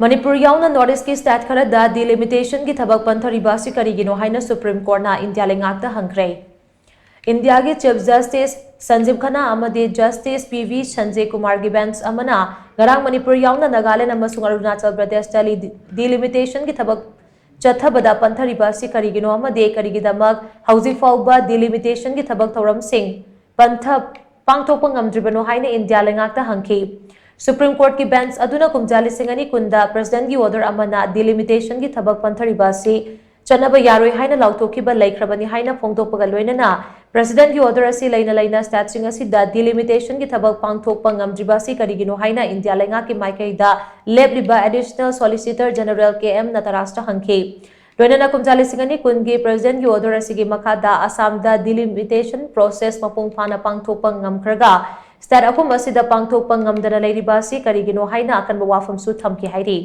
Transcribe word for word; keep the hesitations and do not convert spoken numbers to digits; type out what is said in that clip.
ꯃꯅꯤꯄꯨꯔ ꯌꯥꯎꯅ North East ꯀꯤ state ꯈꯔꯗ delimitation ꯒꯤ ꯊꯕꯛ ꯄꯟꯊꯔꯤꯕ ꯑꯁꯤ ꯀꯔꯤꯒꯤꯅꯣ ꯍꯥꯏꯅ Supreme Court ꯅ ꯏꯟꯗꯤꯌꯥ ꯂꯩꯉꯥꯛꯇ ꯍꯪꯈ꯭ꯔꯦ꯫ ꯏꯟꯗꯤꯌꯥꯒꯤ Chief Justice ꯁꯟꯖꯤꯕ ꯈꯟꯅꯥ ꯑꯃꯗꯤ Justice P V Sanjay ꯀꯨꯃꯥꯔꯒꯤ bench ꯑꯃꯅ ꯉꯔꯥꯡ ꯃꯅꯤꯄꯨꯔ ꯌꯥꯎꯅ ꯅꯥꯒꯥꯂꯦꯟ ꯑꯃꯁꯨꯡ ꯑꯔꯨꯅꯥꯆꯜ ꯄ꯭ꯔꯗꯦꯁꯇ delimitation ꯒꯤ ꯊꯕꯛ ꯆꯠꯊꯕꯗ ꯄꯟꯊꯔꯤꯕ ꯑꯁꯤ ꯀꯔꯤꯒꯤꯅꯣ ꯑꯃꯗꯤ ꯀꯔꯤꯒꯤꯗꯃꯛ ꯍꯧꯖꯤꯛ ꯐꯥꯎꯕ delimitation ꯒꯤ ꯊꯕꯛ ꯊꯧꯔꯝꯁꯤꯡ ꯄꯟꯊ ꯄꯥꯡꯊꯣꯛꯄ ꯉꯝꯗ꯭ꯔꯤꯕꯅꯣ ꯍꯥꯏꯅ ꯏꯟꯗꯤꯌꯥ ꯂꯩꯉꯥꯛꯇ ꯍꯪꯈꯤ꯫ Supreme Court ꯀꯤ bench ꯑꯗꯨꯅ ꯀꯨꯝꯖꯥ ꯂꯤꯁꯤꯡ ꯑꯅꯤ ꯀꯨꯟꯗ President ꯀꯤ order ꯑꯃꯅ delimitation ꯒꯤ ꯊꯕꯛ ꯄꯟꯊꯔꯤꯕ ꯑꯁꯤ ꯆꯠꯅꯕ ꯌꯥꯔꯣꯏ ꯍꯥꯏꯅ ꯂꯥꯎꯊꯣꯛꯈꯤꯕ ꯂꯩꯈ꯭ꯔꯕꯅꯤ ꯍꯥꯏꯅ ꯐꯣꯡꯗꯣꯛꯄꯒ ꯂꯣꯏꯅꯅ President ꯀꯤ order ꯑꯁꯤ ꯂꯩꯅ ꯂꯩꯅ state ꯁꯤꯡ ꯑꯁꯤꯗ delimitation ꯒꯤ ꯊꯕꯛ ꯄꯥꯡꯊꯣꯛꯄ ꯉꯝꯗ꯭ꯔꯤꯕ ꯑꯁꯤ ꯀꯔꯤꯒꯤꯅꯣ ꯍꯥꯏꯅ ꯏꯟꯗꯤꯌꯥ ꯂꯩꯉꯥꯛꯀꯤ ꯃꯥꯏꯀꯩꯗ ꯂꯦꯞꯂꯤꯕ Additional Solicitor General ꯀꯦ ꯑꯦꯝ ꯅꯇꯔꯥꯖꯇ ꯍꯪꯈꯤ꯫ ꯂꯣꯏꯅꯅ ꯀꯨꯝꯖꯥ ꯂꯤꯁꯤꯡ ꯑꯅꯤ ꯀꯨꯟꯒꯤ President ꯀꯤ order ꯑꯁꯤꯒꯤ ꯃꯈꯥꯗ ꯑꯁꯥꯝꯗ delimitation process ꯃꯄꯨꯡ ꯐꯥꯅ ꯄꯥꯡꯊꯣꯛꯄ ꯉꯝꯈ꯭ꯔꯒ state ꯑꯍꯨꯝ ꯑꯁꯤꯗ ꯄꯥꯡꯊꯣꯛꯄ ꯉꯝꯗꯅ ꯂꯩꯔꯤꯕ ꯑꯁꯤ ꯀꯔꯤꯒꯤꯅꯣ ꯍꯥꯏꯅ ꯑꯀꯟꯕ ꯋꯥꯐꯝꯁꯨ ꯊꯝꯈꯤ ꯍꯥꯏꯔꯤ꯫